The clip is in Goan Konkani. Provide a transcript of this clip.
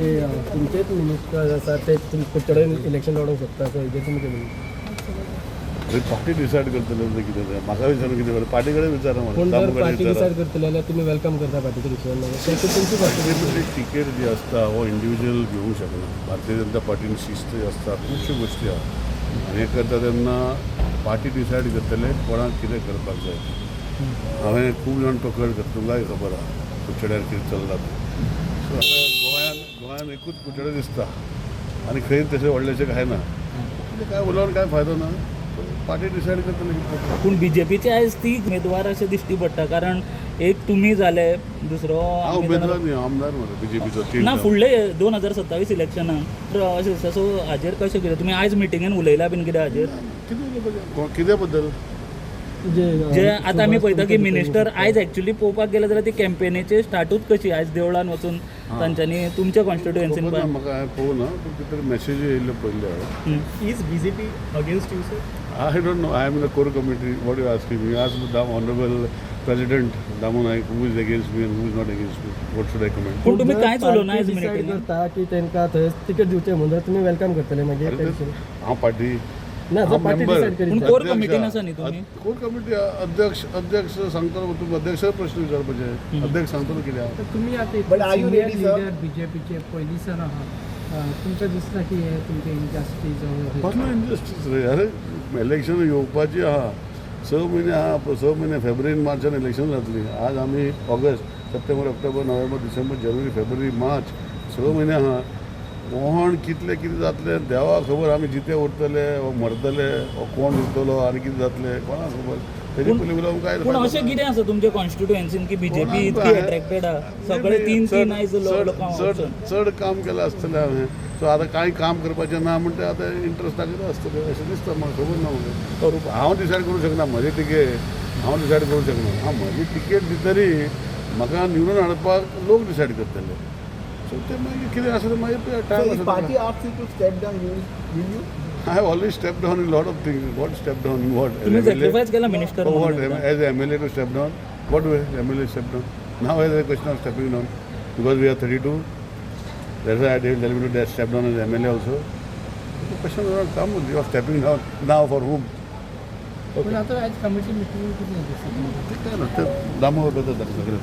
की तुमचेच मिनिस्टर आसा ते कुडचडे इलेक्शन लडोवंक सोदता, सो हेजेर तुमी कितें म्हणटा? पार्टी डिसायड करतले तें कितें तें. म्हाका विचारून कितें करता? पार्टी कडेन विचारा पूण मरे. जर पार्टी डिसायड करतले जाल्यार तुमी welcome करता पार्टीचे डिसिजन? मागीर तुमची पार्टी टिकेट जी आसता हो इंडिविज्युअल घेवंक शकना. भारतीय जनता पार्टीन शिस्त आसता, खुबश्यो गोश्टी आहा आनी हें करता तेन्ना पार्टी डिसायड करतले कोणाक कितें करपाक जाय. हांवें खूब जाण पकड करता, तुमकांय खबर आहा कुडचड्यार कितें चल्लां तें. सो आतां गोंयान एकूच कुडचडें दिसता आनी खंय तशें व्हडलेंशें कांय ना. कितें काय उलोवन कांय फायदो ना. पार्टी डिसायड करतले कितें करता. पूण बीजेपीचे आयज तीग उमेदवार अशें दिश्टी पडटा, कारण एक तुमी जाले, दुसरो हांव उमेदवार न्ही, हांव आमदार मरे बीजेपीचो तीन ना term. फुडले 2027 इलेक्शनाक तर अशें दिसता. सो हाजेर कशें कितें तुमी आयज मिटिंगेन उलयला बीन कितें हाजेर? कितें उलोवपाचें? कित्या बद्दल? जे जे आतां आमी पळयता की मिनिस्टर आयज एक्चुली पळोवपाक गेले जाल्यार ती कॅम्पेनीची स्टार्टूच कशी आयज देवळान वचून तांच्यांनी तुमच्या कॉन्स्टिट्युएन्सीन. खबर ना म्हाका, हांवें पळोवना, पूण कितें तरी मॅसेजी येयल्ल्यो पळयल्यो हांवें. Is BJP against you, sir? I don't know. I am in the core committee. What you asking me? Ask the honorable President Damu Naik who is against me and who is not against me. What should I comment? पूण तुमी कांयच उलोवना आयज डिसायड मिटिंगेन. करता की तांकां थंय तिकेट दिवचें म्हणून, जाल्यार तुमी welcome करतले मागीर? अरे ते- हांव पार्टी ना, जर पार्टी डिसायड पूण करीत. कोर कमिटीन आसा न्ही तुमी? कोर कमिटी अध्यक्ष अध्यक्ष सांगतलो. तुमी अध्यक्ष प्रश्न विचारपाचे. अध्यक्ष सांगतलो कितें आहा. तुम्ही आता But are you senior ready, sir? Leader बीजेपीचे पयलींसान आहात. तुमकां दिसता की हे तुमचे इनजस्टीस? कसलो इनजस्टीस रे? अरे, इलेक्शन येवपाची आहा, 6 म्हयने आहा. 6 म्हयने, फेब्रुवारी मार्चान इलेक्शन जातली. आज आमी ऑगस्ट, सप्टेंबर, ऑक्टोबर, नोव्हेंबर, डिसेंबर, जानेवारी, फेब्रुवारी, मार्च, 6 म्हयने आहा. कोण कितले कितें जातलें देवाक खबर. आमी जिते उरतले वो मरतले वो कोण उरतलो आनी कितें जातलें कोणाक खबर. तेजे पयलीं उलोवंक काय पूण फायदो अशें ना. कितें आसा तुमच्या कॉन्स्टिट्युएन्सीन की बीजेपी कोणाक इतकी काय? अट्रॅक्टेड आहा? सगळे तीन तीन आयज चड लोकांक चड वचून. चड काम केलां आसतलें हांवें. सो आतां कांय काम करपाचें ना म्हणटा आतां इंट्रस्ट दाखयता आसतलें अशें दिसता म्हाका. खबर ना म्हाका. हांव डिसायड करूंक शकना म्हजी टिकेट. हांव डिसायड करूंक शकना. हांव म्हजी टिकेट दितरी म्हाका निवडून हाडपाक लोक डिसायड करतले. सो ते मागीर कितें आसा तें मागीर So time if party आसा. asks you to step down, you will you? I have already stepped down in lot of things. What step down in what? तुम्ही As MLA? Sacrifice केला मिनिस्टर For what? म्हणून. As a MLA to step down? What way MLA step down? Now is a question of stepping down. Because we are 32. That's why I didn't tell me to step down as MLA also. The question will not come. You are stepping down now for whom? पूण आतां आयज कमिटी मिटींग कितें दिसता? ते काय ना, ते दामू सगळे.